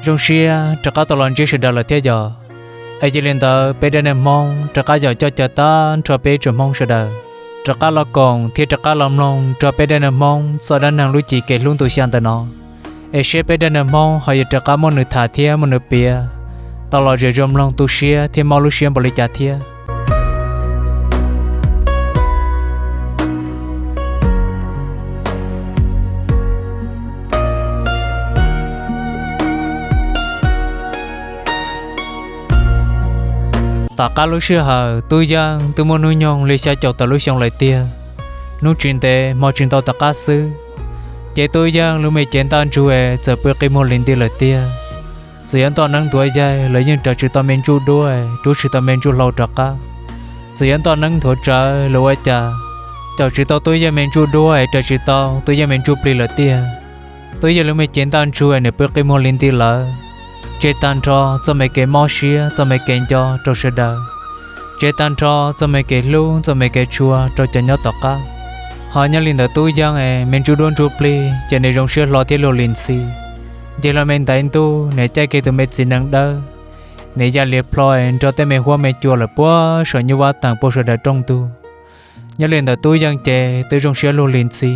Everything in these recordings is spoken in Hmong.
Zoo siab rov qab tau los ntsib sawv daws lawm thiab yog. Es yog li ntawd peb dab neeg Hmoob rov qab yog coj caw tag nrho peb tsoom Hmoob sawv daws rov qab los koom thiab rov qab los mloog rau peb dab neeg Hmoob txoj dab neeg lub cim kev hlub ntu xya ntawm no, es seb peb dab neeg Hmoob ho yuav rov qab muab nws tham thiab muab nws piav tau los zem zoo mloog tu siab thiab mob lub siab npaum li cas thiab. Tom qab lub sij hawm Tub Yeej twb muaj hnub nyoog li xya caum tawm lub xyoo lawm tiag. Hnub tsis ntev hmo tsis ntau tom qab xwb, ces Tub Yeej lub me cev ntaj ntsug es txawm pw qi muag li nti lawm tiag. Txawm yuav ntoj neeb ntuav yaig los yeej raws tsis tau me ntsuj duab, rub tsis tau me ntsuj hlau rov qab. Txawm yuav ntoj neeb nthuav tsawv los ua cas, caum tsis tau Tub Yeej me ntsuj duab es raws tsis tau Tub Yeej me ntsuj plig lawm tiag. Tub Yeej lub me cev ntaj ntsug es nws pw qi muag li nti lawm, tseg tag nrho txoj me kev mob siab txoj me kev nco rau sawv daws, tseg tag nrho txoj me kev hlub txoj me kev tshua rau cov nyob tom qab. Ho nyob li ntawd Tub Yeej es me ntsuj duab ntsuj plig ces nws zoo siab hlo thiab luag li ntxhi. Nce hlo me ntaiv ntuj nws caij kiag tus me txiv nees dawb, nws ya li plho nrog tej me huab me cua lawm puag saum nyuj vab teem puag saum daws rooj ntug. Nyob li ntawd Tub Yeej ces twb zoo siab luag li ntxhi,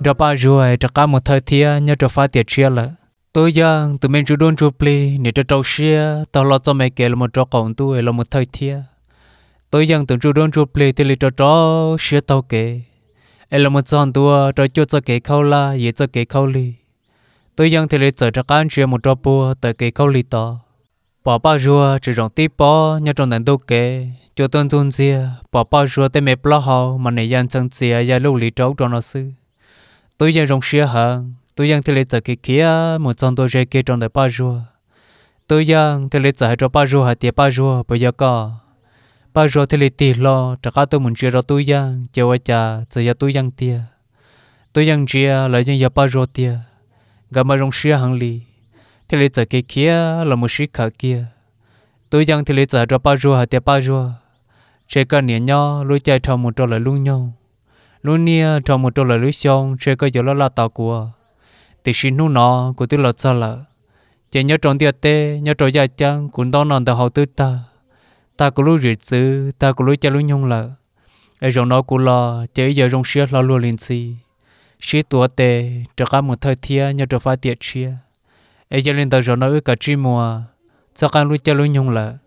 nrog Paj Zuag rov qab mus thawj thiab nyob rau fab tiam tshiab lawm. Tub Yeej tus me ntsuj duab ntsuj plig nws rau rau siab taug hlo txoj me kev los mus rau qaum ntuj es los mus thawj thiab. Tub Yeej tus ntsuj duab ntsuj plig thiaj li rau rau siab taug kev es los mus txog ntua rau cuaj txoj kev khaub lag yim txoj kev khaub lig. Tub Yeej thiaj li txawm rov qab ntsia mus rau puag tawm kev khaub lig tod, pom Paj Zuag tseem zaum tib pob nyob rau ntawm ntug kev, cua tuaj ntxug ntxiag, pom Paj Zuag tej me plaub hau mas nws ya ntxhee txias ya luj lis rau ub rau no xwb. Tub Yeej zoo siab heev, Tub Yeej thiaj li txawm khiav khiav mus txog ntua ze kiag rau ntawm Paj Zuag. Tub Yeej thiaj li txawm hais rau Paj Zuag hais tias, Paj Zuag, puas yog koj? Paj Zuag thiaj li tig hlo rov qab tuaj mus ntsia rau Tub Yeej ces ua cas txawm yog Tub Yeej tiag. Tub Yeej ntsia los yeej yog Paj Zuag tiag. Nkawd mas zoo siab heev li, thiaj li txawm khiav khiav los mus sib khawm kiag. Tub Yeej thiaj li txawm hais rau Paj Zuag hais tias, Paj Zuag, ntshe koj niaj nyob lub caij dhau mus rau lawm lub nyoog, lub niaj dhau mus rau lawm lub xyoo ntshe koj yuav laj laj tos kuv. Tiam sis hnub no kuv twb los txog lawm, ces nyob rau ntiaj teb nyob rau yaj ceeb kuv ntaub noj ntawv haus twb tag, tag kuv lub zwm txwv tag kuv lub caij lub nyoog lawm. Es zaum no kuv los ces wb yuav zoo siab hlo luag li ntxhi, sib tuav tes rov qab mus thawj thiab nyob rau fab tiam tshiab. Es yog li ntawd zaum no wb kav tsij mus, txog qeej lub caij lub nyoog lawm.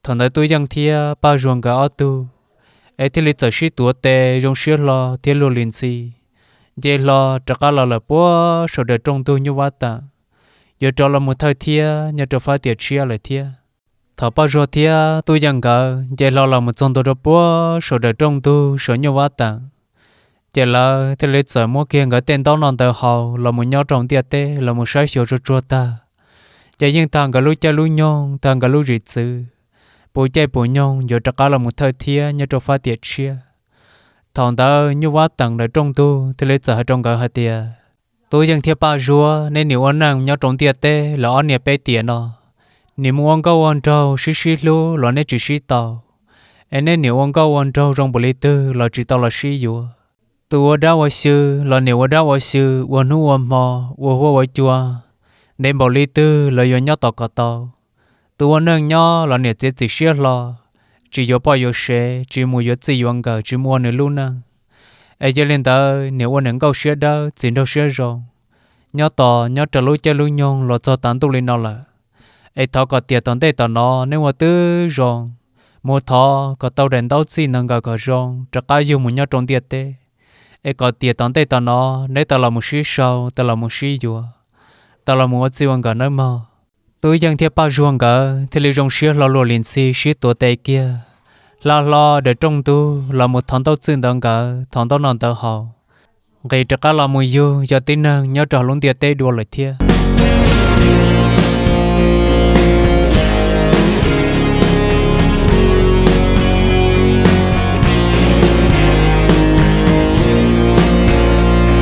Thaum ntawd Tub Yeej thiab Paj Zuag nkawd ob tug es thiaj li txawm sib tuav tes zoo siab hlo thiab luag li ntxhi, nce hlo rov qab los lawm puag saum daws rooj ntug nyuj vab teem, yuav rov los mus thawj thiab nyob rau fab tiam tshiab lawm thiab. Thaum Paj Zuag thiab Tub Yeej nkawd nce hlo los mus txog ntua rau puag saum daws rooj ntug saum nyuj vab teem, ces lawv thiaj li txawm muab kiag nkawd tej ntaub noj ntawv haus los mus nyob rau ntiaj teb los mus saib xyuas tsuag tsuag tag, ces yeej tag nkawd lub caij lub nyoog tag nkawd lub zwm txwv, puv caij puv nyoog yuav rov qab los mus thawj thiab nyob rau fab tiam tshiab. Thaum ntawd nyuj vab teem daws rooj ntug thiaj li txawm hais rau nkawd hais tias, Tub Yeej thiab Paj Zuag, neb nim ua neej nyob rau ntiaj teb los ob niag peb tiam no, nim mus ua nkauj ua nraug sib sib hlub los neb tsis sib tau, es neb nim ua nkauj ua nraug zoo npaum li twg los tsis tau los sib yuav. Tus ua dab ua xyw los nim ua dab ua xyw ua hnub ua hmo, ua huab ua cua, ntev npaum li twg los yuav nyob tos kom tau. Tus ua neej nyob los nim txiav txim siab hlo, tsis yuav poj yuav sev, tsis mus yuav txij yuav nkawm, tsis mus ua nws lub neej. Es yog li ntawd nim ua niam nkauj siab dawb txiv nraug siab zoo, nyob tos nyob rau lub caij lub nyoog los txog tav ntuj li no lawm. Es thov kom tiam tom ntej tom no neb ua tib zoo mus thov kom tau daim ntaub txij ntawv nkawm kom zoo rov qab yug mus nyob rau ntiaj teb. Es kom tiam tom ntej tom no neb tau los mus sib sau, tau los mus sib yuav, tau los mus ua txij ua nkawm nawb mog. Tub Yeej thiab Paj Zuag nkawd thiaj li zoo siab hlo luag li ntxhi sib tuav tes kiag, hla hlo daws rooj ntug los mus thov ntaub txij ntawv nkawd, thov ntaub noj ntawv haus, nqis rov qab los mus yug yog tib neeg nyob rau hauv lub ntiaj teb dua lawm thiab.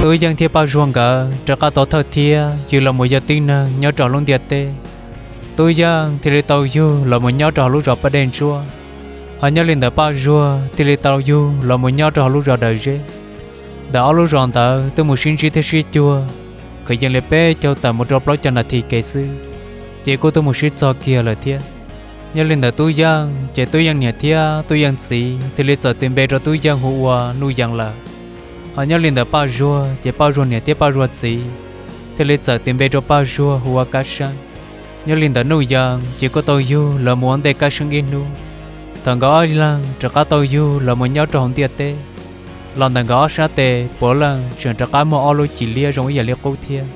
Tub Yeej thiab Paj Zuag nkawd rov qab tau thawj thiab yug los mus yog tib neeg nyob rau hauv lub ntiaj teb. Tub Yeej thiaj li tau yug los mus nyob rau hauv lub zos Paj Dej Ntsuab, ho nyob li ntawd Paj Zuag thiaj li tau yug los mus nyob rau hauv lub zos Daws Zeb. Ntawm ob lub zos ntawd twb mus sib ntsib thiab sib cuag, kwv yees li peb caug tawm mus rau plaub caug nas this kev xwb, ces kuj tuaj mus sib txog kiag lawm thiab. Nyob li ntawd Tub Yeej ces Tub Yeej niam thiab Tub Yeej txiv thiaj li txawm tis npe rau Tub Yeej hu ua Nuj Yees lawm. Ho nyob li ntawd Paj Zuag ces Paj Zuag niam thiab Paj Zuag txiv thiaj li txawm tis npe rau Paj Zuag hu ua Kab Seeb. Nyob li ntawd Nuj Yees ces kuj tau yug los mus ua ntej Kab Seeb ib hnub. Thaum nkawd ob leeg rov qab tau yug los mus nyob rau hauv ntiaj teb, los ntawm nkawd ob sab tes puav leej tseem rov qab muaj ob lub cim liab zoo ib yam li qub thiab.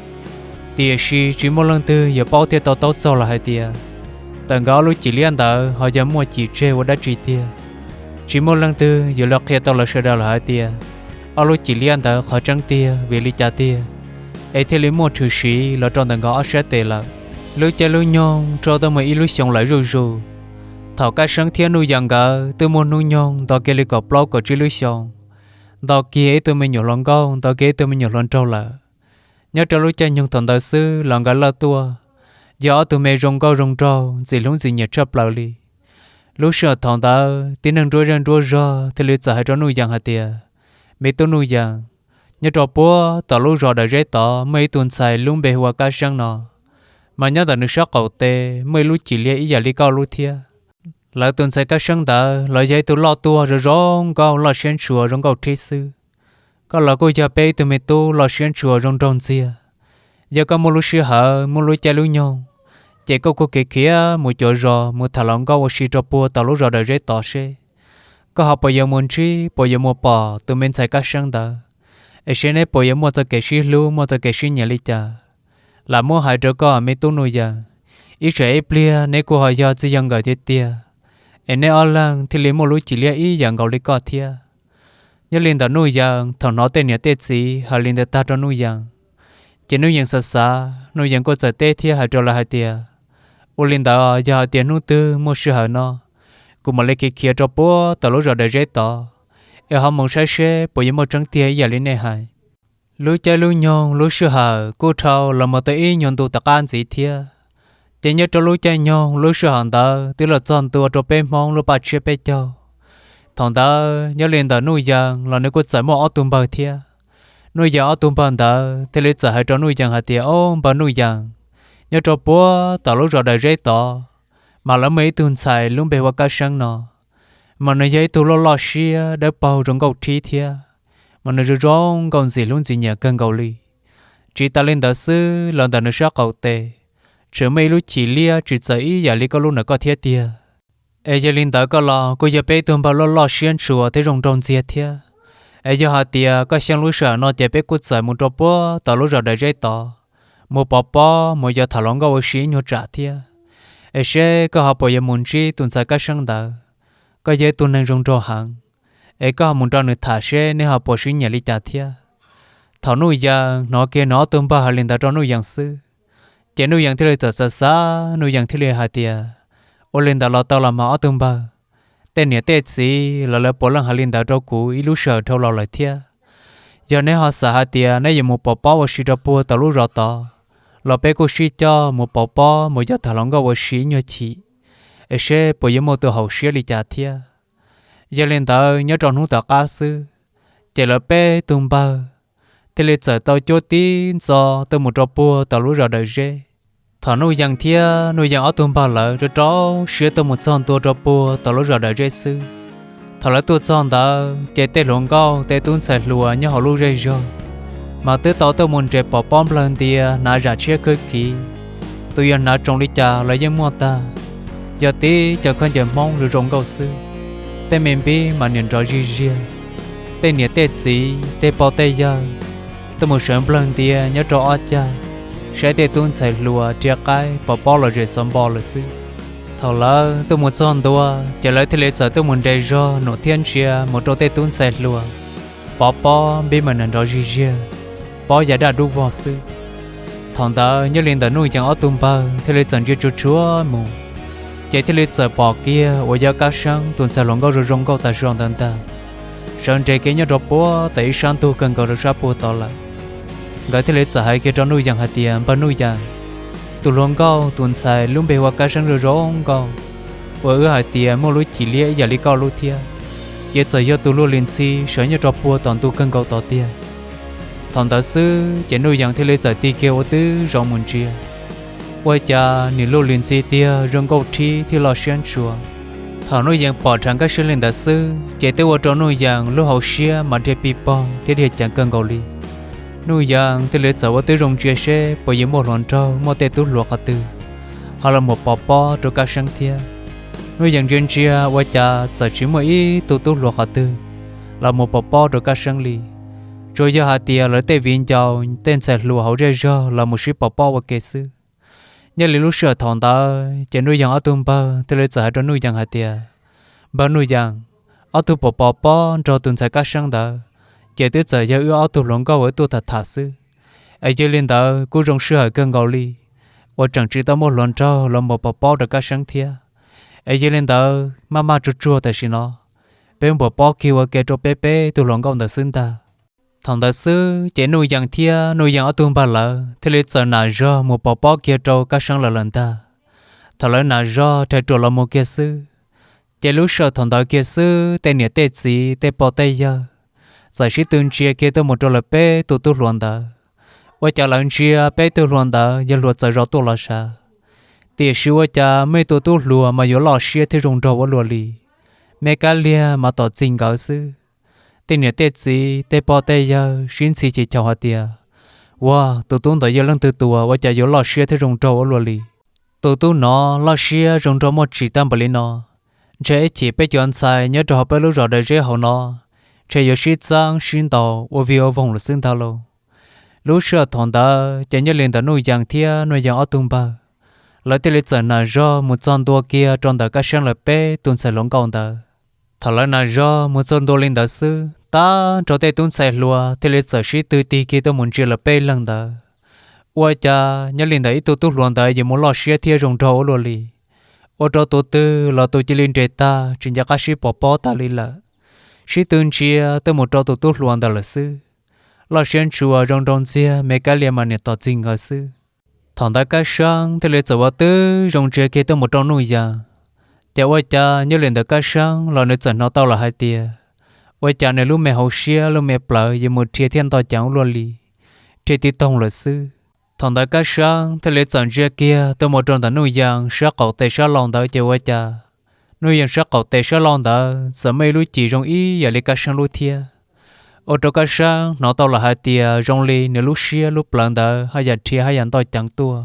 Tiam sis tsis muaj leej twg yuav paub thiab to taub txog lawm hais tias tawm nkawd ob lub cim liab ntawd ho yog muaj cim tseg ua dab tsi tiag. Tsis muaj leej twg yuav los qhia tau lawv sawv daws lawm hais tias ob lub cim liab ntawd qhov tseeb tiag vim li cas tiag es thiaj li muaj tshwm sim los rau ntawm nkawd ob sab tes lawm. Lub caij lub nyoog rau tuaj mus ib lub xyoos lawm zuj zus. Thaum Kab Seeb thiab Nuj Yees nkawd twb muaj hnub nyoog nto kiag li kaum plaub kaum tsib lub xyoos, nto kiag ib tug me nyuam hluas nkauj nto kiag ib tug me nyuam hluas nraug lawm. Nyob rau lub caij nyoog thaum ntawd xwb los nkawd lawj tuaj yog ob tug me zoo nkauj zoo nraug ntxim hlub ntxim nyiam tshaj plaws li. Lub sij hawm thaum ntawd tib neeg nruab zej nruab zog thiaj li txawm hais rau Nuj Yees hais tias, Me tub Nuj Yees, nyob rau puag tom lub zos Dawm Zeb tod muaj ib tug ntxhais lub npe hu ua Kab Seeb no, mas nyob ntawm nws sab qaum tes muaj ib lub cim liab ib yam li koj lub thiab. Lawv tus ntxhais Kab Seeb ntawd los yog ib tug loj tuaj zoo zoo nkauj loj siab ntshua zoo nkauj thib xwb. Koj los kuj yog peb ib tug me tub loj siab ntshua zoo nraug ntxiag. Yog koj muaj lub sij hawm muaj lub caij lub nyoog, ces koj kuj khiav khiav mus cuav zos mus tham hluas nkauj ua si rau puag tom lub zos Dawm Zeb tod seb koj ho puas yuav mus ntsib puas yuav mus pom tus me ntxhais Kab Seeb ntawd, es seb neb puas yuav muaj txoj kev sib hlub muaj txoj kev sib nyiam li cas. Lam muab hais rau koj me tub Nuj Yees, ib tsam ib pliag neb kuj ho yog txiv yog nkawm tiag tiag, es neb ob leeg thiaj li muaj lub cim liab ib yam nkaus li koj thiab. Nyob li ntawm Nuj Yees thaum hnov tej niam tej txiv hais li ntawd tag rau Nuj Yees, ces Nuj Yees xav xav Nuj Yees kuj txawm teb thiab hais rau lawv hais tias, Ua li ntawd yog hais tias hnub twg muaj sij hawm no, kuv mam li khiav khiav rau puag tom lub zos Dawm Zeb tod, es ho mus saib seb puas yuav muaj tseeb tiag ib yam li nej hais. Lub caij lub nyoog lub sij hawm kuj dhau los mus tau ib nyuag ntu tom qab ntxiv thiab. Ces nyob rau lub caij nyoog lub sij hawm ntawd twb los txog ntua rau peb Hmoob lub paj tsiab peb caug. Thaum ntawd nyob li ntawm Nuj Yees los nws kuj txawm muaj ob tug npawg thiab. Nuj Yees ob tug npawg ntawd thiaj li txawm hais rau Nuj Yees hais tias, Ob npawg Nuj Yees, nyob rau puag tom lub zos Dawm Zeb tod, mas lawv muaj ib tug ntxhais lub npe hu ua Kab Seeb no, mas nws yog ib tug loj loj siab dawb paug zoo nkauj thib thiab, mas nws zoo zoo nkauj ntxim hlub ntxim nyiam kawg nkaus li. Tsis tas li ntawd xwb los ntawm nws sab qaum tes tseem muaj ib lub cim liab tsis txawv ib yam li koj lub ntawm koj thiab tiag. Es yog li ntawd koj los kuj yog peb ib tug npawg loj loj siab ntshua thiab zoo nraug ntxiag thiab. Es yog hais tias koj xyeej lub sij hawm no ces peb kuj txawm mus rau puag tom lub zos Dawm Zeb tod, mus pov pob mus yos tham hluas nkauj ua si ib nyuag tsam thiab, es seb koj ho puas yuav mus ntsib tus ntxhais Kab Seeb ntawd. Koj yog ib tug neeg zoo nraug heev, es koj ho mus nrog nws tham seb neb ho puas sib nyiam li cas thiab. Thaum Nuj Yees hnov kiag nws ob tug npawg hais li ntawd rau Nuj Yees xwb, ces Nuj Yees thiaj li txawm xav xav, Nuj Yees thiaj li hais tias, Ua li ntawd los tau los mas ob tug npawg, tej niam tej txiv los lawv puav leej hais li ntawd rau kuv ib lub sij hawm dhau los lawm thiab. Yog neb ho xav hais tias neb yuav mus pov pob ua si rau puag tom lub zos tod, los peb kuj sib coj mus pov pob mus yos tham hluas nkauj ua si ib nyuag chim, es seb puas yuav muaj tus haum siab li cas thiab. Yog li ntawd nyob rau hnub tom qab xwb, ces lawv peb tug npawg thiaj li txawm tau cuab tib ntxo tuaj mus rau puag tom lub zos Dawm Zeb. Thaum Nuj Yees thiab Nuj Yees ob tug npawg lawv rau rau siab tuaj mus txog ntua rau puag tom lub zos Dawm Zeb xwb, thaum lawv tuaj txog ntawd ces tej hluas nkauj tej tub ntxhais hluas nyob hauv lub zej zog mas twb tau tuaj mus nres pov pob nplawg ntia hnav zam tshiab khwb khiv, tus yog hnav tsoos li cas los yeej muaj tag. Yog tib co khaub ncaws Hmoob zoo zoo nkauj xwb, tej me npib mas niam nrov zig ziag. Tej niam tej txiv tej pog tej yawg tuaj mus sawv nplawg ntia nyob rau ob cag, saib tej tub ntxhais hluas rhiab qaib pov pob los zem xov npo lawm xwb. Thaum lawv tuaj mus txog ntua, ces lawv thiaj li txawm tuaj mus nres zog num thiab ntsia mus rau tej tub ntxhais hluas pov pob, npib mas niam nrov zig ziag, pob ya daj dub vog xwb. Thaum ntawd nyob li ntawm Nuj Yees ob tug npawg thiaj li txawm ntsia tsuag tsuag mus, ces thiaj li txawm pom kiag uas yog Kab Seeb tus ntxhais hluas nkauj zoo zoo nkauj tas zog ntawd ntag, sawv nres kiag nyob rau puag tom ib sab ntug kawg nkaus rau sab puag tod lawm. Nkawd thiaj li txawm hais kiag rau Nuj Yees hais tias, Npawg Nuj Yees, tus hluas nkauj tus ntxhais lub npe hu ua Kab Seeb zoo zoo nkauj uas wb hais tias muaj lub cim liab ib yam li koj lub thiab, ces txawm yog tus luag li ntxhi sawv nyob rau puag tom ntug kawg nkaus tod tiag. Thaum ntawd xwb ces Nuj Yees thiaj li txawm tig kiag ua twb zoo mus ntsia. Ua cas nim luj lim ntxhi tiag zoo nkauj rhib thiab loj siab ntshua. Thaum Nuj Yees pom dheev Kab Seeb li ntawd xwb ces twb ua rau Nuj Yees lub hauv siab mas dhia pij poog thiab dhia ceev kawg nkaus li. Nuj Yees thiaj li txawm ua twb zoo ntsia seb puas yuav muaj hluas nraug muaj tej tub hluas qhov twg ho los mus pov pob rau Kab Seeb thiab. Nuj Yees ntsia ntsia ua cas txawm tsis muaj ib tug tub hluas qhov twg los mus pov pob rau Kab Seeb li. Tsuas yog hais tias lawv tej viv ncaus tej ntxhais hluas hauv zej zog los mus sib pov pob ua ke xwb. Nyob li lub sij hawm thaum ntawd ces Nuj Yees ob tug npawg thiaj li txawm hais rau Nuj Yees hais tias, Npawg Nuj Yees, ob tug pov pov pob nrog tus ntxhais Kab Seeb ntawd ces twb txawm yog wb ob tug hluas nkauj uas wb tuaj tham tham xwb. Es yog li ntawd kuj zoo sij hawm kawg nkaus li uas tseem tsis tau muaj hluas nraug los mus pov pob rau Kab Seeb thiab. Es yog li ntawd maj maj tsuag tsuag tam sim no, peb mus pov pob kiag ua ke rau peb peb tug hluas nkauj ntawd xwb ntag. Thaum ntawd xwb ces Nuj Yees thiab Nuj Yees ob tug npawg lawv thiaj li txawm nam zog mus pov pob kiag rau Kab Seeb lawv lawm ntag. Thaum lawv nam zog rhais ruam los mus kiag xwb, ces lub sij hawm thaum ntawd kiag xwb tej niam tej txiv tej pog tej yawg txawm sib tw ntsia kiag tuaj mus rau lawv peb tug tub hluas ntawd. Ua cas lawv ntsia peb tug hluas ntawd yog hluas txawv zos tuaj los sav, tiam sis ua cas muaj ib tug tub hluas mas yuav loj siab thiab zoo nraug ua luaj li. Me kab liag mas tom txig nkawd xwb. Tej niam tej txiv tej pog tej yawg sib ntxhi chim chaum hais tias, Ua, tus tub ntawd yog leej twg tus uas ua cas yuav loj siab thiab zoo nraug ua luaj li? Tus tub no loj siab zoo nraug muaj tsim tag npaum li no, ntshe ib chim peb cov ntxhais nyob rau hauv peb lub zos Dawm Zeb hauv no ntshe yuav sib txeeb sib ntaus ua vig ua voog lawm xwb ntag lauj. Lub sij hawm thaum ntawd ces nyob li ntawm Nuj Yees thiab Nuj Yees ob tug npawg, lawv thiaj li txawm nam zog mus txog ntua kiag rau ntawm Kab Seeb lawv peb tus ntxhais hluas nkauj ntawd. Thaum lawv nam zog mus txog ntua li ntawd xwb, tag nrho tej tub ntxhais hluas thiaj li txawm sib tw tig kiag tuaj mus ntsia lawv peb leeg ntawd. Ua cas nyob li ntawm ib tug tub hluas ntawd yuav mus loj siab thiab zoo nraug ua luaj li, ua rau tus twg los tus cia li nres tag tsis nco qab sib pov pob tag li lawm. Sib tw ntsia tuaj mus rau tus tub hluas ntawd lawm xwb. Loj siab ntshua zoo nraug ntxiag, me kab liag mas niam tom txig nkawd xwb. Thaum ntawd Kab Seeb thiaj li txawm ua twb zoo ntsia kiag tuaj mus rau Nuj Yees. Ces ua cas nyob li ntawm Kab Seeb los nws txawm hnov tau lawm hais tias, ua cas nws lub me hauv siab lub me plawv yuav mus rhia thiab nto ceev ua luaj li, rhia tib toog lawm xwb. Thaum ntawd Kab Seeb thiaj li txawm ntsia kiag tuaj mus rau ntawm Nuj Yees sab qaum tes sab laug ntawd ces ua cas Nuj Yees sab qaum tes sab laug ntawd txawm muaj ib lub cim zoo ib yam li Kab Seeb lub thiab, ua rau Kab Seeb hnov tau lawm hais tias zoo li nws lub siab lub plawv ntawd haj yam rhia haj yam nto ceev tuaj.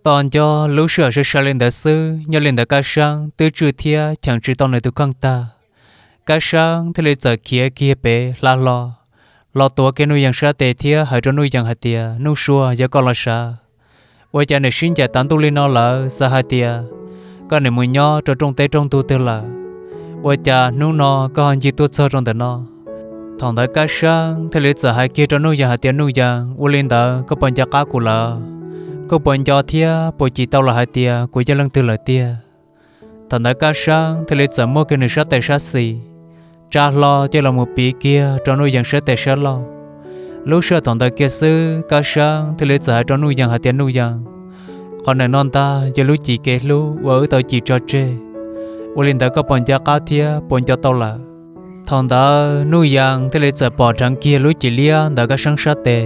Tos nco lub sij hawm sai sai li ntawd xwb, nyob li ntawd Kab Seeb twb tswj thiab cheem tsis tau nws tus kheej tag. Kab Seeb thiaj li txawm khiav kiag pem hla hlo, los tuav kiag Nuj Yees sab tes thiab hais rau Nuj Yees hais tias, Nuj Sua, yog koj los sav. Ua cas nws sib ncaim tas ntuj li no lawm, xav hais tias koj niam mus nyob rau rooj teb rooj ntug twg lawm, ua cas hnub no koj ho ncig tuaj txog rau ntawm no? Thaum ntawd Kab Seeb thiaj li txawm hais kiag rau Nuj Yees hais tias, Nuj Yees, ua li ntawd koj puas nco qab kuv lawm? Koj puas nco thiab puas cim tau lawm hais tias kuv yog leej twg lawm tiag? Thaum ntawd Kab Seeb thiaj li txawm muab kiag nws sab tes sab xis tsa hlo coj los mus piv kiag rau Nuj Yees sab tes sab laug. Lub sij hawm thaum ntawd kiag xwb Kab Seeb thiaj li txawm hais rau Nuj Yees hais tias, Nuj Yees, qhov ntawm no ntag yog lub cim kev hlub uas wb tau cim tso tseg. Ua li ntawd koj puas nco qab thiab puas nco tau lawm? Thaum ntawd Nuj Yees thiaj li txawm pom dheev kiag lub cim liab ntawm Kab Seeb sab tes.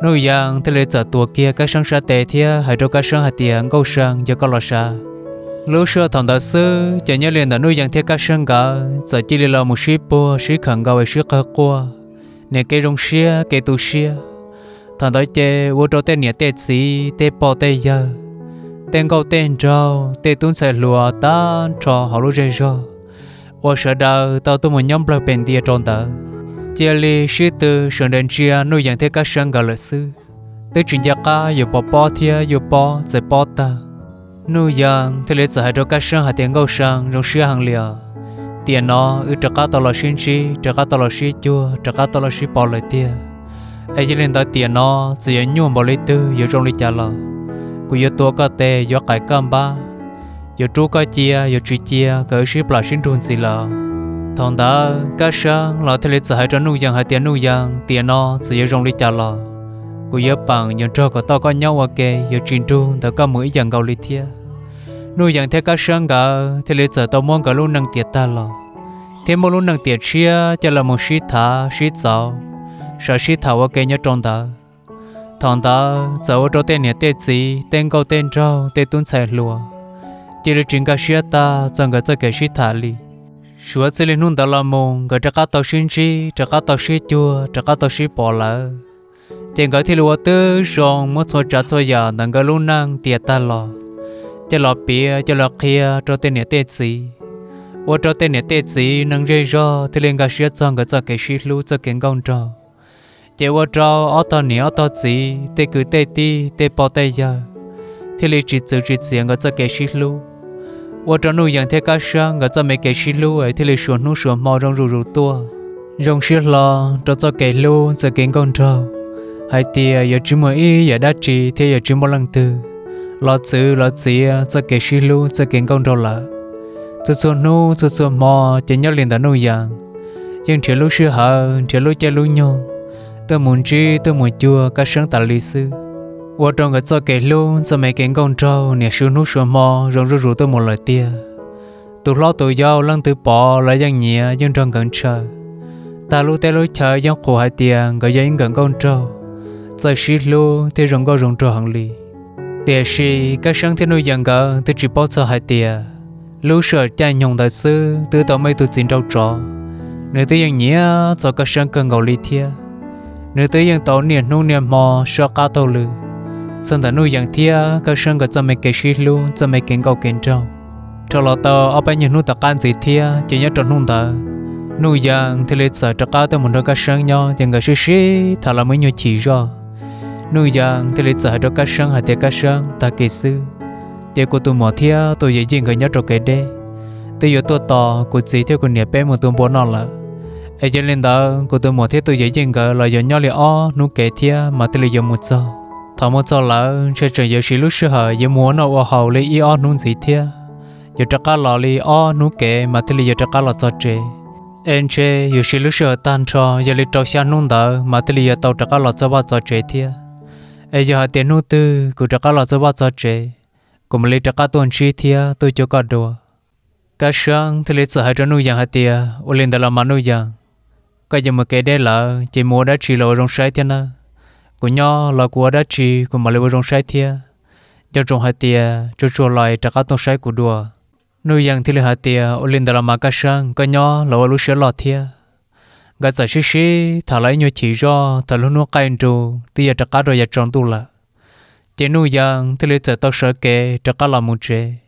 Nuj Yees thiaj li txawm tuav kiag Kab Seeb sab tes thiab hais rau Kab Seeb hais tias, Nkauj See, yog koj los sav. Lub sij hawm thaum ntawd xwb ces nyob li ntawm Nuj Yees thiab Kab Seeb nkawd txawm cia li los mus sib puag sib khawm nkaus es sib qawg quaj, niam kev zoo siab kev tu siab. Thaum ntawd ces ua rau tej niam tej txiv tej pog tej yawg, tej nkauj tej nraug tej tub ntxhais hluas tag nrho hauv lub zej zog uas sawv daws tau tuaj mus nyob nplawg pem ntia rau ntawd, cia li sib tw sawv daws ntsia Nuj Yees thiab Kab Seeb nkawd lawm xwb. Twb tsis nco qab yuav pov pob thiab yuav pob txawm pob tag. Nuj Yees thiaj li txawm hais rau Kab Seeb hais tias, Nkauj See, zoo siab heev li os. Tiam no wb rov qab tau los sib ntsib, rov qab tau los sib cuag, rov qab tau los sib pom lawm tiag. Es yog li ntawd tiam no txawm yuav nyuaj npaum li twg yuav zoo li cas los kuv yuav tua koj tes yuav qaim koj npab, yuav rub koj cia yuav tsis cia kom wb sib plam sib nrug ntxiv lawm. Thaum ntawd Kab Seeb los thiaj li txawm hais rau Nuj Yees hais tias, Nuj Yees, tiam no txawm yuav zoo li cas los kuv yuav peem yuav nrog kom tau koj nyob ua ke, yuav tsis nrug ntawm koj mus ib yam nkaus li thiab. Nuj Yees thiab Kab Seeb nkawd thiaj li txawm tau muab nkawd lub neej tiam tag los, thiab muab lub neej tiam tshiab coj los mus sib thav sib txauv, sawv sib tham ua ke nyob rau ntawd. Thaum ntawd txawm ua rau tej niam tej txiv, tej nkauj tej nraug, tej tub ntxhais hluas cia li tsis nkag siab tag txog nkawd txoj kev sib tham li. Suav txij li hnub ntawd los mus nkawd rov qab tau sib ntsib, rov qab tau sib cuag, rov qab tau sib pom lawm, ces nkawd thiaj li ua tib zoo muab txhua tsav txhua yam ntawm nkawd lub neej tiam tag los coj los piav, coj los qhia rau tej niam tej txiv, ua rau tej niam tej txiv neeg zej zog thiaj li nkag siab txog nkawd txoj kev sib hlub, txoj kev nkauj nraug. Ces ua rau ob tog niam ob tog txiv, tej kwv tej tij, tej pog tej yawg thiaj li tsis txwv tsis txiav nkawd txoj kev sib hlub. Ua rau Nuj Yees thiab Kab Seeb nkawd txoj me kev sib hlub es thiaj li suav hnub suav hmo zoo zuj zus tuaj, zoo siab hlo rau txoj kev hlub, txoj kev nkauj nraug, hais tias yuav tsis muaj ib yam dab tsi thiab yuav tsis muaj leej twg los txwv los txiav txoj kev sib hlub, txoj kev nkauj nraug lawm. Txhua txhua hnub txhua txhua hmo ces nyob li ntawm Nuj Yees yeej nrhiav lub sij hawm, nrhiav lub caij lub nyoog tuaj mus ntsib, tuaj mus cuag Kab Seeb tas li xwb. Ua rau nkawd txoj kev hlub, txoj me kev nkauj nraug niaj suav hnub suav hmo zoo zuj zus tuaj mus lawm tiag. Tus hlob tus yau leej twg pom los yeej nyiav, yeej nrog nkawd ntshaw. Tag lub teb lub chaw yeej qhuas hais tias nkawd yog ib nkawm nkauj nraug, txawj sib hlub thiab zoo nkauj zoo nraug heev li. Tiam sis Kab Seeb thiab Nuj Yees nkawd twb tsis paub txog hais tias lub sij hawm caij nyoog ntawd xwb twb tau muaj ib tug txiv nraug tsov, nws twb yeej nyiam txog Kab Seeb kawg nkaus li thiab. Nws twb yeej tau niaj hnub niaj hmo soj qab taug lw txog ntawm Nuj Yees thiab Kab Seeb nkawd txoj me kev sib hlub, txoj me kev nkauj kev nraug. Rau los tau ob peb nyuag hnub tom qab ntxiv thiab ces nyob rau hnub ntawd, Nuj Yees thiaj li txawm rov qab tuaj mus nrog Kab Seeb nyob, ces nkawd sib sib tham los muaj ib nyuag chim zoj. Nuj Yees thiaj li txawm hais rau Kab Seeb hais tias, Kab Seeb, tag kis xwb ces kuv tus muam thiab tus yawm yij nkawd nyob rau kev deb twb yuav tuaj tos kuv txiv thiab kuv niam peb mus tua npua noj lawm. Es yog li ntawd kuv tus muam thiab tus yawm yij nkawd los yuav nyob li ob hnub kev thiab mas thiaj li yuav mus txog. Thaum mus txog lawm ntshe tseem yuav siv lub sij hawm yuav mus ua noj ua haus li ib ob hnub ntxiv thiab, yuav rov qab los li ob hnub kev mas thiaj li yuav rov qab los txog tsev. Es ntshe yuav siv lub sij hawm tag nrho yog li rau xya hnub ntawd mas thiaj li yuav tau rov qab los txog vaj txog tsev thiab. Es yog hais tias hnub twg kuv rov qab los txog vaj txog tsev, kuv mam li rov qab tuaj ntsib thiab tuaj cuag koj dua. Kab Seeb thiaj li txawm hais rau Nuj Yees hais tias, ua li ntawd los mas Nuj Yees, koj yuav mus kev deb lawm ces mus ua dab tsi los ua zoo saib thiab nawb. Kuv nyob los kuv ua dab tsi kuv mam li ua zoo saib thiab. Nco ntsoov hais tias tsuag tsuag los rov qab tuaj saib kuv dua. Nuj Yees thiaj li hais tias, ua li ntawd los mas Kab Seeb, koj nyob los ua lub siab loj thiab. Nkawd txawm sib sib tham los ib nyuag chim zoj, thaum lub hnub qaij nrus twb yuav rov qab rau yav tsaus ntuj lawm, ces Nuj Yees thiaj li txawm tau sawv kev rov qab los mus tsev.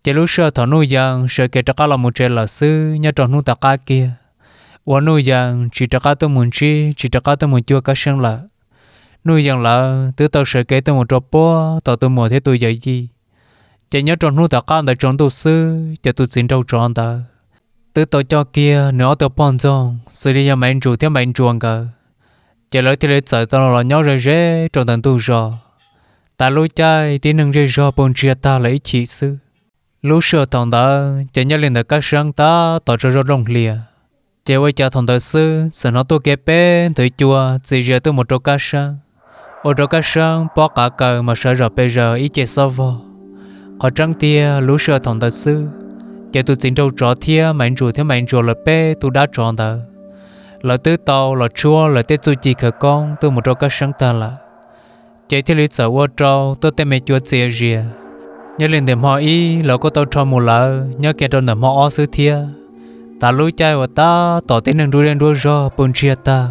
Ces lub sij hawm thaum Nuj Yees sawv kev rov qab los mus tsev lawm xwb, nyob rau hnub tom qab kiag uas Nuj Yees tsis rov qab tuaj mus ntsib, tsis rov qab tuaj mus cuag Kab Seeb lawm, Nuj Yees lawv twb tau sawv kev tuaj mus rau puag tom tus muam thiab tus yawm yij. Ces nyob rau hnub tom qab ntawd tsaus ntuj xwb ces tus txiv nraug tsov ntawd twb tau coj kiag nws ob tug poj ntxoog xws li yog Maiv Ntsus thiab Maiv Ntsuas nkawd, ces lawv thiaj li txawm tau los nyob ze ze rau ntawm ntug zos. Tas lub caij tib neeg zej zog puag ntsiag tag lawm ib chim xwb. Lub sij hawm thaum ntawd ces nyob li ntawm Kab Seeb tab tom tsaug zog looj hlias, ces ua cas thaum ntawd xwb txawm hnov tuaj kiag peb nthwv cua txi zias tuaj mus rau Kab Seeb, ua rau Kab Seeb pob qav kaws mas sawv zom pes zaws ib ce xob vog. Qhov tseeb tiag lub sij hawm thaum ntawd xwb ces tus txiv nraug tsov thiab Maiv Ntsus thiab Maiv Ntsuas lawv peb tug dab tsov ntawd, lawv twb tau los tshuab lawv tej txuj ci khawv koob tuaj mus rau Kab Seeb tag lawm, ces thiaj li txawm ua rau tuaj tej me cua txias zias. Nyob li ntawm hmo ib los kuj tau rho mus lawm, nyob kiag rau ntawm hmo ob xwb thiab. Tas lub caij uas tab tom tib neeg nruab zej nruab zog puag ntsiag tag,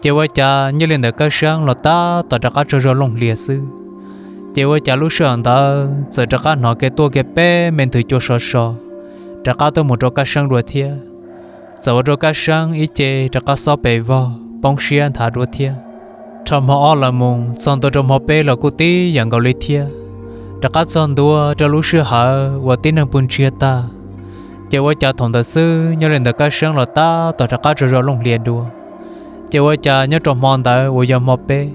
ces ua cas nyob li ntawm Kab Seeb los tab tom rov qab tsaug zog looj hlias xwb. Ces ua cas lub sij hawm ntawd txawm rov qab hnov kiag tuaj kiag peb me nthwv cua sov so rov qab tuaj mus rau Kab Seeb dua thiab. Txawm ua rau Kab Seeb ib ce rov qab xob pes vog poob siab nthav dua thiab. Rho hmo ob los mus txog ntua rau hmo peb los kuj tib yam nkaus li thiab, rov qab txog ntua rau lub sij hawm uas tib neeg puag ntsiag tag. Ces ua cas thaum ntawd xwb nyob li ntawm Kab Seeb los tab tom rov qab tsaug zog looj hlias dua. Ces ua cas nyob rau hmo ntawd uas yog hmo peb,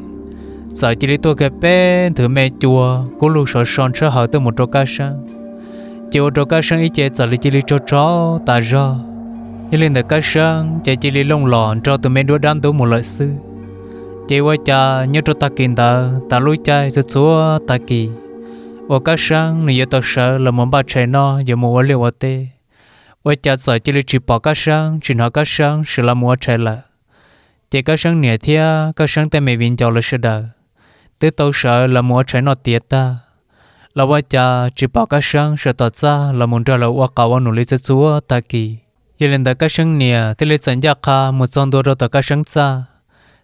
txawm cia li tuaj kiag peb nthwv me cua kub lug sov so ntshawb hawv tuaj mus rau Kab Seeb. Ces ua rau Kab Seeb ib ce txawm li cia li tsaug tsaug tas zog. Nyob li ntawm Kab Seeb ces cia li looj los nrog tus me duab dab ntub mus lawm xwb. Ces ua cas nyob rau tag kis ntawd tas lub caij txhua txhua tag kis uas Kab Seeb nws yuav tau sawv los mus npaj tshais noj yuav mus ua liaj ua teb, ua cas txawm cia li tsis pom Kab Seeb tsis hnov Kab Seeb sawv los mus ua tshais lawm. Ces Kab Seeb niam thiab Kab Seeb tej me viv ncaus lawv sawv daws twb tau sawv los mus ua tshais noj tiav tag, los ua cas tsis pom Kab Seeb sawv tom txaj los mus nrog lawv ua qauv ua num li txhua txhua tag kis. Yog li ntawd Kab Seeb niam thiaj li txawm ncaj qha mus txog ntua rau tom Kab Seeb txaj,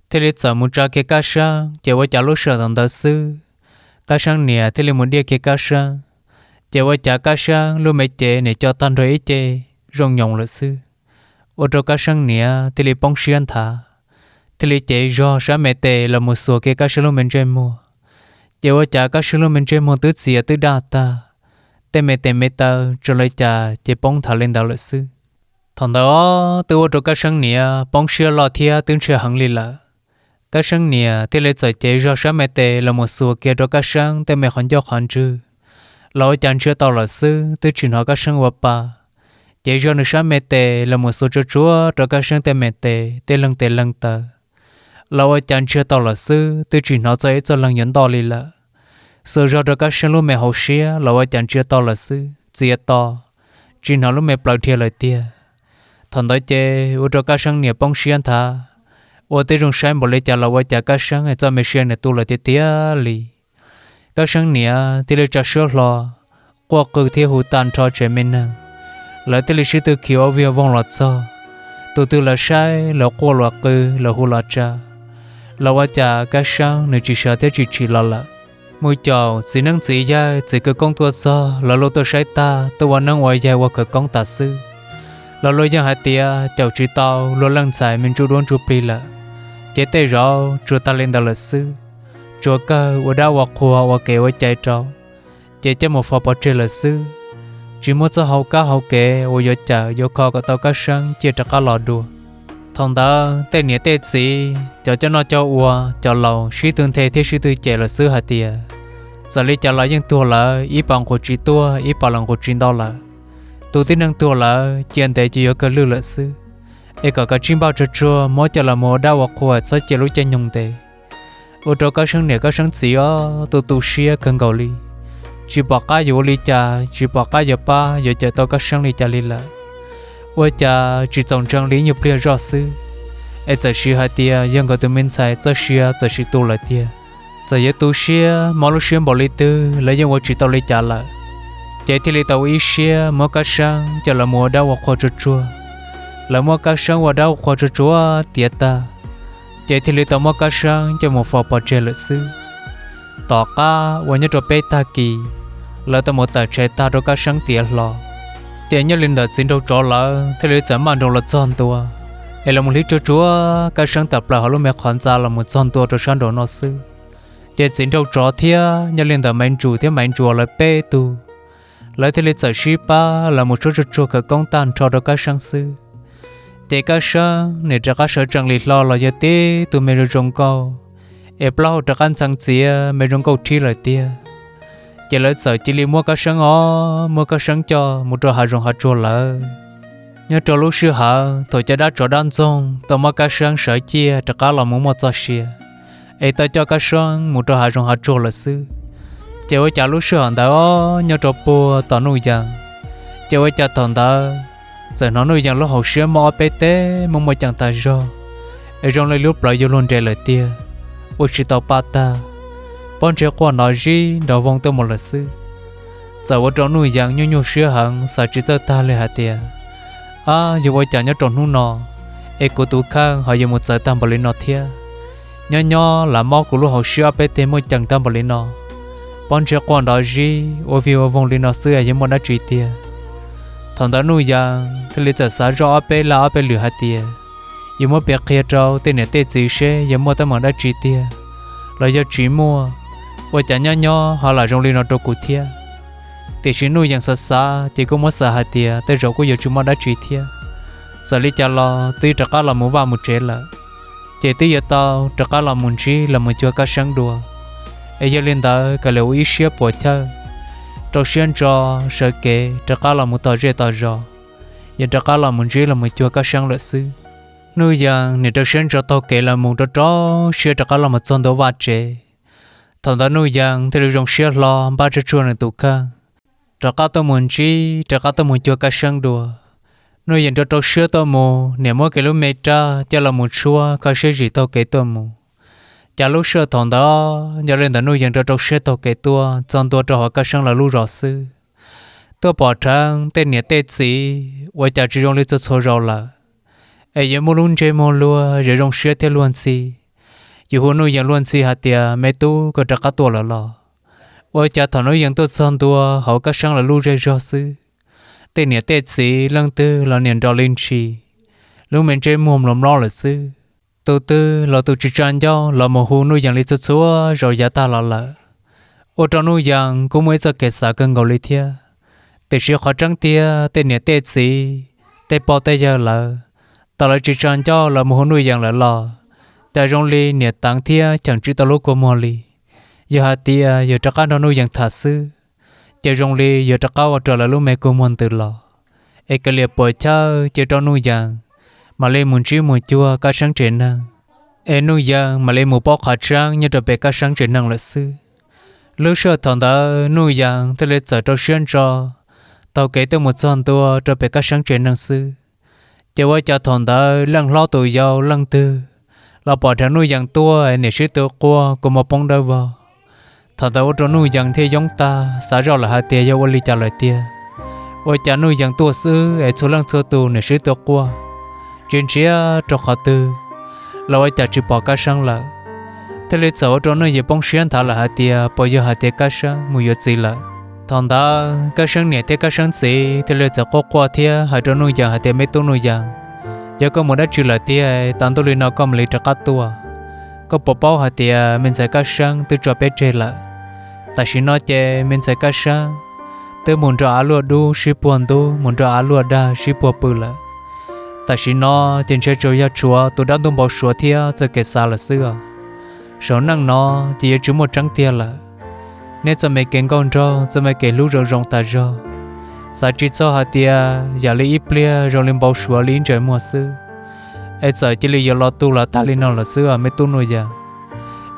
thiaj li txawm mus tsa kiag Kab Seeb, ces ua cas lub sij hawm ntawd xwb, Kab Seeb niam thiaj li mus diaj kiag Kab Seeb, ces ua cas Kab Seeb lub me cev nim co tag nrho ib ce zoo nyoos lawm xwb. Ua rau Kab Seeb niam thiaj li poob siab nthav, thiaj li cev zog sab me tes los mus xuas kiag Kab Seeb lub me ntsej muag. Ces ua cas Kab Seeb lub me ntsej muag twb txias twb daj tag, tej me tes me taw tso li cas ces poob nthav li ntawd lawm xwb. Thaum ntawd twb ua rau Kab Seeb niam poob siab loj thiab twb ntshai heev li lawm. Kab Seeb niam thiaj li txawm cev zog sab me tes los mus xuas kiag rau Kab Seeb tej me qhov ncauj qhov ntswg, los ua cas ntsia tau lawm xwb twb tsis hnov Kab Seeb ua pa. Cev zog nws sab me tes los mus xuas tsuag tsuag rau Kab Seeb tej me tes tej leeg tes leeg taw, los ua cas ntsia tau lawm xwb twb tsis hnov txog ib txoj leeg yuav ntoj li lawm. Xuas zog rau Kab Seeb lub me hauv siab los ua cas ntsia tau lawm xwb txias to, tsis hnov lub me plaws dhia lawm tiag. Thaum ntawd ces ua rau Kab Seeb niam poob siab nthav, ua tib zoo saib npaum li cas los ua cas Kab Seeb txoj me sia nws tu lawm tiag tiag li. Kab Seeb niam thiaj li tsa suab hlo, quaj qw thiab hu tag nrho tsev me neeg. Lawv thiaj li sib tw khiav ua vig voog los txog, tus twg los saib los quaj los qw los hu los tsa, los ua cas Kab Seeb nws tsis sawv thiab tsis tshis los lawm. Mus caum txiv neeb txiv yaig txiv khawv koob tuaj txog, lawv los tuaj saib tag tuaj ua neeb ua yaig ua khawv koob tas xwb. Lawv los yeej hais tias caum tsis tau luag leej ntxhais me ntsuj duab ntsuj plig lawm, ces tej zaum tsuas tag li ntawd lawm xwb. Tsuas kawg ua dab ua qhua ua kev ua cai rau, ces coj mus faus pov tseg lawm xwb. Tsis muaj txoj hau kab hau kev uas yuav cawm yuav kho kom tau Kab Seeb ciaj rov qab los dua. Thaum ntawd tej niam tej txiv cov coj noj coj ua, cov laus sib tw nthe thiab sib tw cem lawm xwb hais tias, txawm li cas los yeej tuag lawm, ib pos nqus tsis tuaj ib pos los nqus tsis ntau lawm. Tus tib neeg tuag lawm cia ntev ces yuav kawg lwj lawm xwb, es kom kav tsij npaj tsuag tsuag muab coj los mus ua dab ua qhua txhob cia lub caij nyoog ntev. Ua rau Kab Seeb niam Kab Seeb txiv ob tug tu siab kawg nkaus li, tsis pom qab yuav ua li cas, tsis pom qab yuav pab yuav cawm tau Kab Seeb li cas li lawm. Ua cas tsis txaus ntshai li ib nyuag pliag zoj xwb, es txawm siv hais tias yog nkawd tus me ntxhais txoj sia txawm sis tu lawm tiag. Txawm yuav tu siab mob lub siab npaum li twg los yeej ua tsis tau li cas lawm, ces thiaj li tau ua ib siab muab Kab Seeb coj los mus ua dab ua qhua tsuag tsuag. Lawv muab Kab Seeb ua dab ua qhua tsuag tsuag tiav tag, ces thiaj li tau muab Kab Seeb coj mus faus pov tseg lawm xwb. Tom qab uas nyob rau peb tag kis, lawv tau mus tawm tshais tag rau Kab Seeb tiav hlo, ces nyob li ntawm txiv nraug tsov lawv thiaj li txawm maj nroos los txog ntua, es los mus hlib tsuag tsuag Kab Seeb tawm plaws hauv lub me qhov ntxa los mus txog ntua rau sab nraum no xwb. Ces txiv nraug tsov thiab nyob li ntawm Maiv Ntsuas thiab Maiv Ntsuas lawv peb tug, lawv thiaj li txawm sib pab los mus tshuab tsuag tsuag khawv koob tag nrho rau Kab Seeb xwb. Ces Kab Seeb nim rov qab sawv tsees li hlo los yog tib tug me zoo zoo nkauj, es plaub hau rov qab ntxhee txiav me zoo nkauj thib lawm tiag. Ces lawv txawm cia li muab Kab Seeb os, muab Kab Seeb coj mus rau hav zoov hav tsuag lawm. Nyob rau lub sij hawm thaum cov dab tsov dab ntxoog tau muab Kab Seeb sawv ciaj rov qab los mus muaj txoj sia, es tau coj Kab Seeb mus rau hav zoov hav tsuag lawm xwb. Ces ua cas lub sij hawm ntawd os nyob rau puag tom Nuj Yees, ces ua cas thaum ntawd txawm hnov Nuj Yees lub hauv siab muaj ob peb teg muaj muaj ceem tag zog, es zoo li lub plawv yuav luag nres lawm tiag, ua tsis tau pa tag, pob ntseg quaj nrov zib nrov voog tuaj mus lawm xwb. Txawm ua rau Nuj Yees nyuaj nyuaj siab heev xav tsis txawj tag li hais tias, ab, yog ua cas nyob rau hnub no es kuv tus kheej ho yuav mus txawv tag npaum li no thiab? Nyob nyob lam mob kuv lub hauv siab ob peb teg muaj ceem tag npaum li no, pob ntseg quaj nrov zib ua vig ua voog li no xwb es yuav muaj dab tsi tiag? Thaum ntawd Nuj Yees thiaj li txawm xav zoj ob peb laj ob peb lwm hais tias, yuav muab piav qhia rau tej niam tej txiv seb yog muaj teeb meem dab tsi tiag los yog tsis muaj, ua cas nyob nyob ho lam zoo li no rau kuv thiab. Tiam sis Nuj Yees xav xav ces kuj muab xav hais tias tej zaum kuj yuav tsis muaj dab tsi thiab. Txawm li cas los twb rov qab los mus vaj mus tsev lawm, ces twb yuav tau rov qab los mus ntsib los mus cuag Kab Seeb dua. Es yog li ntawd kom lawv ua ib siab puas chawj, rau siab ntso sawv kev rov qab los mus tom zej tom zos, yuav rov qab los mus ntsib los mus cuag Kab Seeb lawm xwb. Nuj Yees nim rau siab ntso taug kev los mus rau rau siab rov qab los mus txog ntua vaj tsev. Thaum ntawd Nuj Yees thiaj li zoo siab hlo npaj tsawg tsuag nws tus kheej, rov qab tuaj mus ntsib rov qab tuaj mus cuag Kab Seeb dua. Nuj Yees rau rau siab tuaj mus, niam muab kiag lub me rab coj los mus tshuab kho siab zim taug kev tuaj mus. Cas lub sij hawm thaum ntawd yog li ntawd Nuj Yees rau rau siab taug kev tuaj txog ntua rau hauv Kab Seeb lawv lub zos xwb, tuaj pom dheev tej niam tej txiv ua cas tsis zoo li txhua txhua zaus lawm, es yuav muaj lub ntsej muag luag zoo zoo siab thiab luag ntxhi. Yus hu Nuj Yees luag ntxhi hais tias, me tub, koj rov qab tuaj lawm los? Ua cas thaum Nuj Yees tuaj txog ntua hauv Kab Seeb lawv lub zej zog xwb, tej niam tej txiv leej twg los niam nrov li ntshis, lub me ntsej muag mlom mlob lawm xwb. Tus twg los tus tsis tsa ncauj los mus hu Nuj Yees li txhua txhua zaus yav tag los lawm. Ua rau Nuj Yees kuj muaj ib txoj kev xav kawg nkaus li thiab. Tiam sis qhov tseeb tiag tej niam tej txiv, tej pog tej yawg lawv, tau lawv tsis tsa ncauj los mus hu Nuj Yees lawm los, cas zoo li niam teev thiab cheem tsis tau lub kua muag li. Yog hais tias yuav rov qab nrog Nuj Yees tham xwb, ces zoo li yuav rov qab ua rau lawv lub me kua muag ntws los, es kav liam puas chawj cia rau Nuj Yees mam li mus ntsib mus cuag Kab Seeb tsev neeg, es Nuj Yees mam li mus paub qhov tseeb nyob rau pem Kab Seeb tsev neeg lawm xwb. Lub sij hawm thaum ntawd Nuj Yees thiaj li txawm rau siab ntso taug kev tuaj mus txog ntua rau pem Kab Seeb tsev neeg xwb. Ces ua cas thaum ntawd leej hlob tus yau leej twg los pom dheev Nuj Yees tuaj es niam sib tw quaj kua muag poob dawb vog. Thaum ntawd ua rau Nuj Yees thiaj yoob tag xav zoj lawm hais tias yog ua li cas lawm tiag. Ua cas Nuj Yees tuaj xwb es txhua leej txhua tus niam sib tw quaj, ntsia ntsia rau qhov twg los ua cas tsis pom Kab Seeb lawm. Thiaj li txawm ua rau Nuj Yees poob siab nthav lawm hais tias puas yog hais tias Kab Seeb mus yuav txiv lawm. Thaum ntawd Kab Seeb niam thiab Kab Seeb txiv thiaj li txawm quaj quaj thiab hais rau Nuj Yees hais tias, me tub Nuj Yees, yog koj mus dab tsi lawm tiag, tas ntuj li no koj mam li rov qab tuaj? Koj puas paub hais tias me ntxhais Kab Seeb twb tso peb tseg lawm? Tam sim no ces me ntxhais Kab Seeb twb mus nrog av luaj dub sib puag ntub, mus nrog av luaj dag sib puag pw lawm. Tam sim no ces ntshe tsuas yog tshuav tus dab ntuj npau suav thiab txoj kev xav lawm xwb os. Saum neej no ces yuav tsis muaj tseeb tiag lawm. Neb txoj me kev nkauj nraug, txoj me kev hlub zoo zoo tas zog, xav tsis txog hais tias yam li ib pliag zoo li npau suav li ib ntsais muag xwb, es txawm cia li yuav los tu los tag li no lawm xwb os me tub Nuj Yees.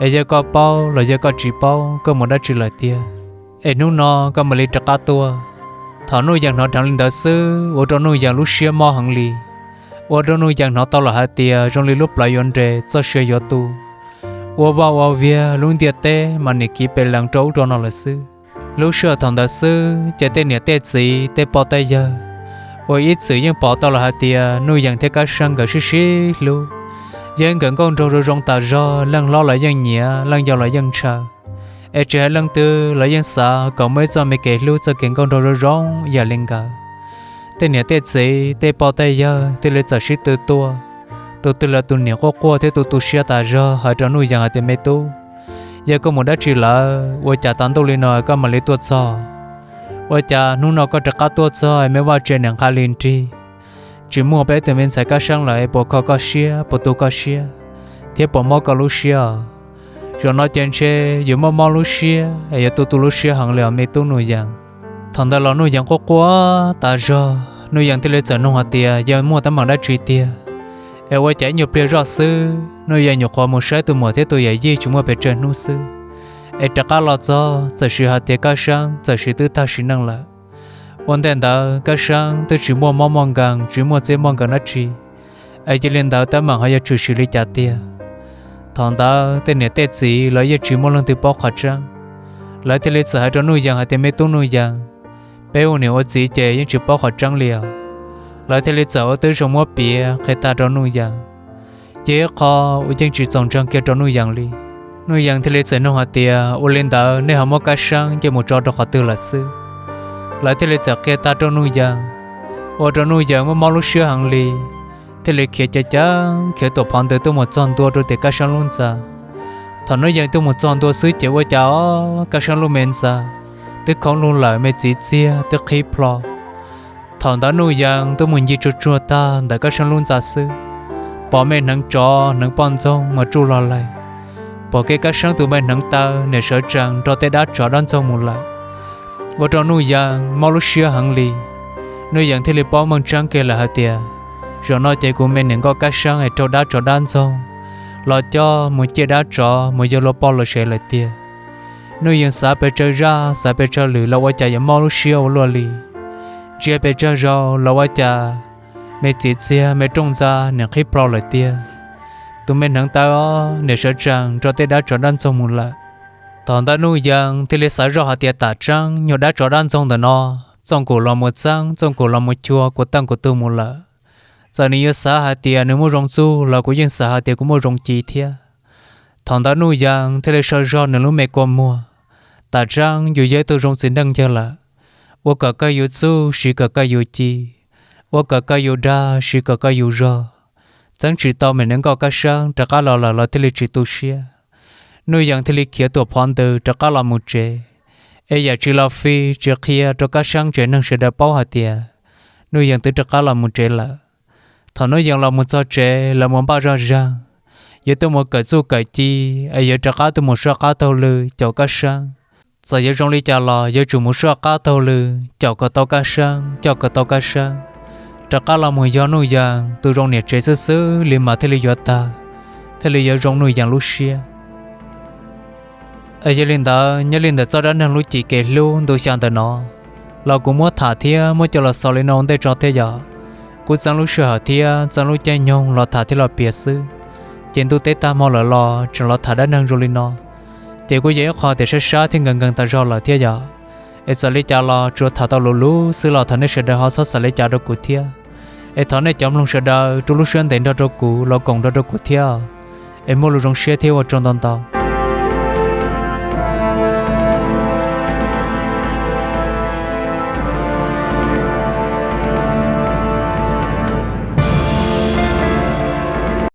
Es yog koj paub los yog koj tsis paub, koj mus dab tsi lawm tiag, es hnub no koj mam li rov qab tuaj? Thaum Nuj Yees hnov dheev li ntawd xwb ua rau Nuj Yees lub siab mob heev li. Ua rau Nuj Yees hnov tau lawm hais tias zoo li lub plawv yuav nres, txoj sia yuav tu, ua vaj ua viag lub ntiaj teb mas nim kiv pes lees rau ub rau no lawm xwb. Lub sij hawm thaum ntawd xwb ces tej niam tej txiv tej pog tej yawg uas ib txwm yeej pom tau lawm hais tias Nuj Yees thiab Kab Seeb nkawd sib sib hlub, yeej nkawd nkauj nraug zoo zoo tas zog, leej hlob los yeej nyiav, leej yau los yeej ntshaw, es tsis hais leej twg los yeej xav kom muaj ib txoj me kev hlub txoj kev nkauj nraug zoo zoo yam li nkawd. Tej niam tej txiv tej pog tej yawg thiaj li txawm sib tw tuaj, tus twg los tus niam quaj quaj thiab tu tu siab tas zog hais rau Nuj Yees hais tias, me tub, yog koj mus dab tsi lawm ua cas tas ntuj li no koj mam li tuaj txog? Ua cas hnub no koj rov qab tuaj txog es me vaj tse niam nqa li nrig, tsis muaj peb tus me ntxhais Kab Seeb lawm es puas kho koj siab, puas tu koj siab, thiab puas mob koj lub siab? Zaum no ces ntshe yuav mob mob lub siab es yuav tu tu lub siab heev li os me tub Nuj Yees. Thaum ntawd los Nuj Yees quaj quaj tas zog, Nuj Yees thiaj li txawm nug hais tias yog muaj teeb meem dab tsi tiag, es ua cas ib nyuag pliag zoj xwb Nuj Yees nyuam qhuav mus saib tus muam thiab tus yawm yij tsis muaj pes tsawg hnub xwb, es rov qab los txog txawm sim hais tias Kab Seeb txawm sim twb tag sim neej lawm. Ua ntej ntawd Kab Seeb twb tsis muaj mob muaj nkees, tsis muaj txiab muaj nkees dab tsi, es yog li ntawd teeb meem ho yuav tshwm sim li cas tiag? Thaum ntawd tej niam tej txiv lawv yeej tsis muaj leej twg paub qhov tseeb, lawv thiaj li txawm hais rau Nuj Yees hais tias, me tub Nuj Yees, peb ua niam ua txiv ces yeej tsis paub qhov tseeb li os. Lawv thiaj li txawm ua tib zoo muab piav qhia tag rau Nuj Yees, ces ib qho uas yeej tsis txaus ntseeg kiag rau Nuj Yees li. Nuj Yees thiaj li txawm nug hais tias, ua li ntawd nej ho muab Kab Seeb coj mus tso rau qhov twg lawm xwb? Lawv thiaj li txawm qhia tag rau Nuj Yees, ua rau Nuj Yees mob mob lub siab heev li, thiaj li khiav ceev ceev khiav tuam phov ntws tuaj mus txog ntua rau tim Kab Seeb lub ntxa. Thaum Nuj Yees tuaj mus txog ntua xwb ces ua cas Kab Seeb lub me ntxa twb khoob lug lawm, me txiv txiag twb qhib plho. Thaum ntawd Nuj Yees tuaj mus ncig tsuag tsuag tag ntawm Kab Seeb lub ntxa xwb, pom me hneev tsov hneev poj ntxoog mas tsuj log laig, pom kiag Kab Seeb tus me hneev taw niam sawv tsees nrog tej dab tsov dab ntxoog mus lawm. Ua rau Nuj Yees mob lub siab heev li. Nuj Yees thiaj li paub meej tseeb kiag lawm hais tias, zaum no ces kuv me niam nkauj Kab Seeb es raug dab tsov dab ntxoog los coj mus ciaj dab tsov mus yug luag poj luag sev lawm tiag. Nuj Yees xav pes tsawg zaj xav pes tsawg lwm los ua cas yuav mob lub siab ua luaj li. Ntsia pes tsawg zaus los ua cas me txiv txiag me rooj ntxa nim qhib plho lawm tiag. Tus me hneev taw os nim sawv tsees nrog tej dab tsov dab ntxoog mus lawm. Thaum ntawd Nuj Yees thiaj li xav zoj hais tias tam tseeb nyuag dab tsov dab ntxoog ntawm no txoj nkaus los mus txeeb, txoj nkaus los mus chua kuv tawj kuv tug mus lawm. Txawm nws yuav xav hais tias nws muaj zoo txuj los kuv yeej xav hais tias kuv muaj zoo ci thiab. Thaum ntawd Nuj Yees thiaj li sau zog nws lub me kua muag. Tam tseeb yus yog ib tug zoo txiv neej ncawg lawm, ua kom kawg yus txuj siv kom kawg yus ci, ua kom kawg yus dag siv kom kawg yus zog. Txeeb tsis tau me hneev nkauj Kab Seeb rov qab los lawm los thiaj li tsis tu siab. Nuj Yees thiaj li khiav tuam phov ntws rov qab los mus tsev, es yam tsis los fij tsis qhia rau Kab Seeb tsev neeg sawv daws paub hais tias Nuj Yees twb rov qab los mus tsev lawm. Thaum Nuj Yees los mus txog tsev lawv mus npaj zog zeeg, yuav tuaj mus kawm txuj kawm ci, es yuav rov qab tuaj mus soj qab taug lw caum Kab Seeb. Txawm yuav zoo li cas los yuav tsum mus soj qab taug lw caum kom tau Kab Seeb, caum kom tau Kab Seeb. Rov qab los mus yog Nuj Yees tus zoo niam tsev xwb xwb li mas thiaj li yuav tag, thiaj li yuav zoo Nuj Yees lub siab. Es yog li ntawd nyob li ntawm txoj dab neeg lub cim kev hlub ntu xya ntawm no los kuv muab tham thiab muab coj los xaus li no ua ntej tso thiab yom. Kuj txeeb lub sij hawm thiab txeeb lub caij nyoog los tham thiab los piav xwb, ces ntuj teb tag hmo lawm los tseem los tham dab neeg zoo li no, ces kuj yog ib qho tias sab sab thiab nkees nkees tas zog lawm thiab yom. Es txawm li cas los tsuas tham tau luv luv xwb los thov nej sawv daws ho txhob xav li cas rau kuv thiab. Es thov nej cov mloog sawv daws rub lub siab ntev nrog rau kuv los koom nrog rau kuv thiab. Es muaj lus zoo siab thiab ua tsaug ntau ntau.